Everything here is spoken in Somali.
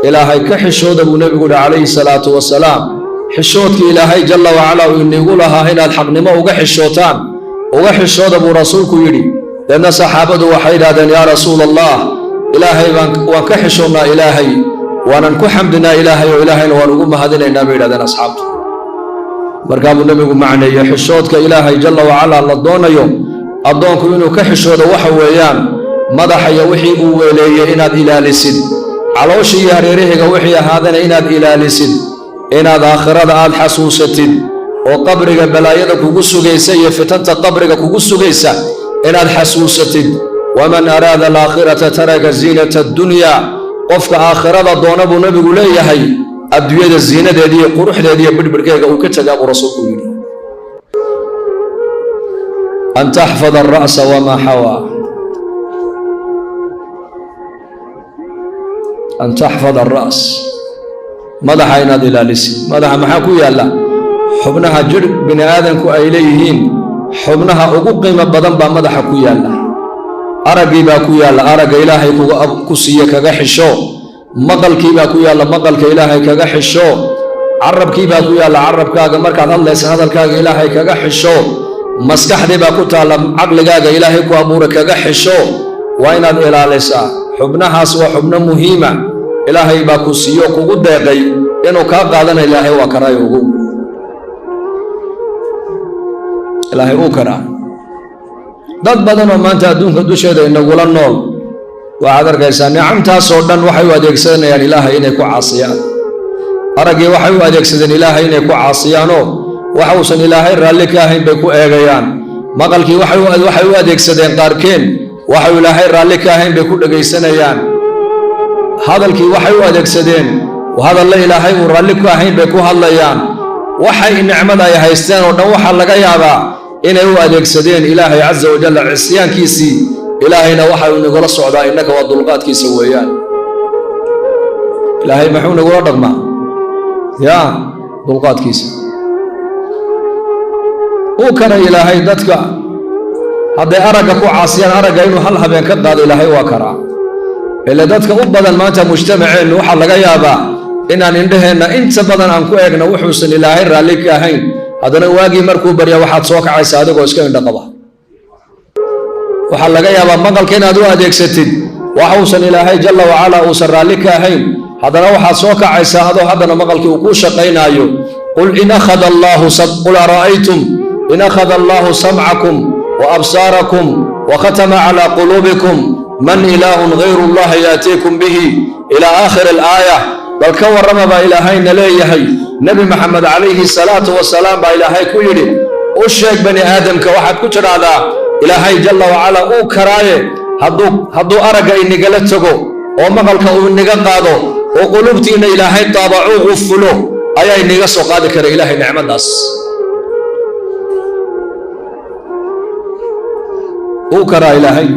Ilaahay ka xishooda, buu nebigu yihi calayhi salaatu wasalaam. Xishoodkii Ilaahay jalla wacalaa uu inigu lahaa inaad xaqnimo uga xishootaan, uga xishooda, buu rasuulku yidhi. Deedna saxaabadu waxay yidhahdeen: "Yaa rasuula Allah, Ilaahay baan waan ka xishoonnaa, Ilaahay waanan ku xamdinaa, Ilaahay oo Ilaahayna waan ugu mahadinaynaa," bay yidhahdeen asxaabtu. Markaa buu nebigu macneeyey xishoodka Ilaahay jalla wacalaa la doonayo addoonku inuu ka xishoodo. Waxa weeyaan madaxaya wixii uu weeleeyey inaad ilaalisid, calooshii iyo hareerahiga wixii ahaadana inaad ilaalisid, inaad aakhirada aad xasuusatid oo qabriga balaayada kugu sugaysa iyo fitanta qabriga kugu sugaysa inaad xasuusatid. ومن أراد الآخرة ترك زينة الدنيا. Qofka aakhirada doona, buu nebigu leeyahay, adduunyada ziinadeediiyo quruxdeediiyo bidhbidhkeega uu ka tagaa, buu rasuulku yidhi. أن تحفظ الرأس وما حوى، أن تحفظ الرأس, madaxa inaad ilaalisid. Madaxa maxaa ku yaalla? Xubnaha jidh bini aadamku ay leeyihiin xubnaha ugu qiimo badan baa madaxa ku yaalla. Araggii baa ku yaalla, aragga Ilaahay ku siiye kaga xisho. Maqalkii baa ku yaalla, maqalka Ilaahay kaga xisho. Carabkii baa ku yaalla, carabkaaga markaad hadlaysa hadalkaaga Ilaahay kaga xisho. Maskaxdii baa ku taalla, caqligaaga Ilaahay ku abuuray kaga xisho. Waa inaad ilaalisaa xubnahaas, waa xubno muhiima. Ilaahay baa ku siiyo, kugu deeqay. Inuu kaa qaadana Ilaahay waa karaayo. Ugu Ilaahay uu karaa. Dad badan oo maanta adduunka dusheeda inagula nool waxaad arkaysaa nicamtaasoo dhan waxay u adeegsanayaan Ilaahay inay ku caasiyaan. Araggii waxay u adeegsadeen Ilaahay inay ku caasiyaanoo waxa uusan Ilaahay raalli ka ahayn bay ku eegayaan. Maqalkii waxay u adeegsadeen qaarkeen waxau Ilaahay raalli ka ahayn bay ku dhegaysanayaan. Hadalkii waxay u adeegsadeen hadalle Ilaahay uu raalli ku ahayn bay ku hadlayaan. Waxay nicmada ay haysteen oo dhan waxaa laga yaabaa inay u adeegsadeen Ilaahay casa wajalla cisyaankiisii. Ilaahayna waxa uu nagula socdaa innaka waa dulqaadkiisa weeyaan. Ilaahay muxuu nagula dhaqmaa? Yaa dulqaadkiisa uu karay. Ilaahay dadka hadday aragga ku caasiyaan, aragga inuu hal habeen ka qaado Ilaahay waa karaa. Ile dadka u badan maanta mujtamaceennu waxaa laga yaabaa inaan indhaheenna inta badan aan ku eegno wuxuusan Ilaahay raalli ka ahayn. Haddana waagii markuu barya waxaad soo kacaysaa adigoo iska indho qaba. Waxaa laga yaabaa maqalka inaad u adeegsatid waxuusan Ilaahay jalla wacalaa uusan raalli ka ahayn. Haddana waxaad soo kacaysaa adoo haddana maqalkii uu kuu shaqaynaayo. قل إن أخذ الله، قل أرأيتم إن أخذ الله سمعكم وأبصاركم وختم على قلوبكم من إله غير الله يأتيكم به، إلى آخر الآية. Bal ka warrama, baa Ilaahayna leeyahay. Nebi Maxamed calayhi salaatu wasalaam baa Ilaahay ku yidhi: "U sheeg bani aadamka, waxaad ku tidhaahdaa Ilaahay jalla wacalaa uu karaaye hadduu aragga inigala tago oo maqalka uu inaga qaado oo qulubtiinna Ilaahay daabacuu qufulo, ayaa inaga soo qaadi kara Ilaahay nicmadaas uu karaa Ilaahay."